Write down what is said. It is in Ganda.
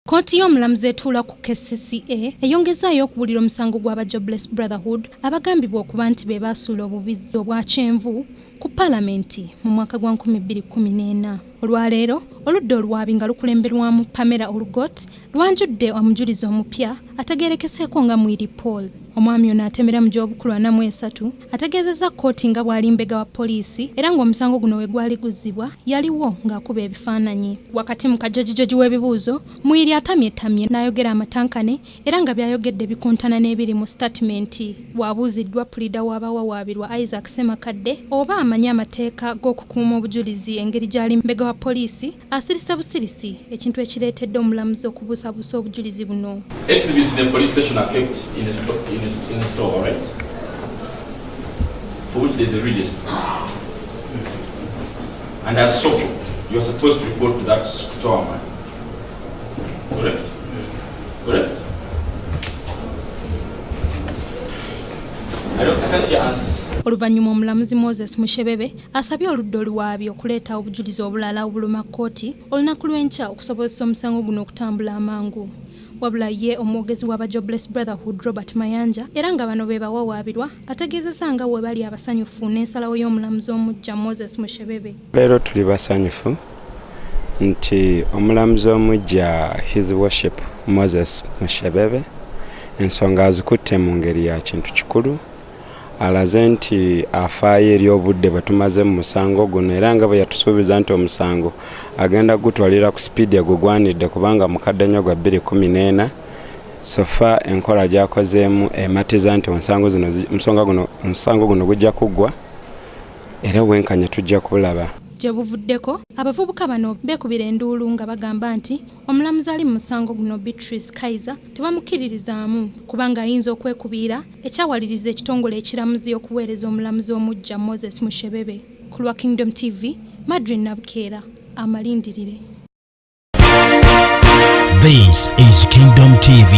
Kkooti y'omulamuzi etuula ku KCCA eyongezzaayo okuwulira omusango gw'aba Jobless Brotherhood abagambibwa okuba nti be baasuula obubizzi obwa kyenvu ku palamenti mu mwaka gwa 2014. Olwaleero oludda oluwaabi nga lukulemberwamu Pamela Orugot lwanjudde omujulizi omupya ategeerekeseeko nga Mwiri Paul. Omwami ono atemera mu gy'obukulu 43 ategeezezza kkooti nga bw'ali mbega wa poliisi era ng'omusango guno we gwali guzzibwa yaliwo ng'akuba ebifaananyi. Wakati mu kajojijoji w'ebibuuzo, Mwiri atamyetamye n'ayogera amatankane era nga by'ayogedde bikontana n'ebiri mu sitatimenti. Bw'abuuziddwa puliida w'abawawaabirwa Isaac Ssemakadde oba amanyi amateeka g'okukuuma obujulizi engeri gy'ali mbega wa poliisi, asirise busirisi ekintu ekireetedde omulamuzi okubuusabuusa obujulizi buno. Exhibits in a police station are kept in a store, right? For which there is a register. And as so, you are supposed to report to that store man. Correct? Correct? I don't, I can't hear answers. Oluvannyuma omulamuzi Moses Mushebebe asabye oludda oluwaabi okuleeta obujulizi obulala obuluma kkooti olunaku lw'enkya okusobozesa omusango guno okutambula amangu. Wabula ye omwogezi w'aba Jobless Brotherhood Robert Mayanja era nga bano be bawawaabirwa ategeezezza nga bwe bali abasanyufu n'ensalawo y'omulamuzi omuggya Moses Mushebebe. Leero tuli basanyufu nti omulamuzi omuggya His Worship Moses Mushebebe ensonga azikutte mu ngeri ya kintu kikulu, alaze nti afaayo eri obudde bwe tumaze mu musango guno era nga bwe yatusuubiza nti omusango agenda gutwalira ku sipiidi egugwanidde kubanga mukadde nnyo gwa 2014. So far enkola gy'akozeemu ematiza nti omusango guno gujja kuggwa era obwenkanya tujja kulaba. Gye buvuddeko abavubuka bano beekubira enduulu nga bagamba nti omulamuzi ali mu musango guno Beatrice Kaiser tebamukkiririzaamu kubanga ayinza okwekubiira ekyawaliriza ekitongole ekiramuzi okuweereza omulamuzi omuggya Moses Mushebebe. Ku lwa Kingdom TV, Madrine Nabukeera amalindirire. This is Kingdom TV.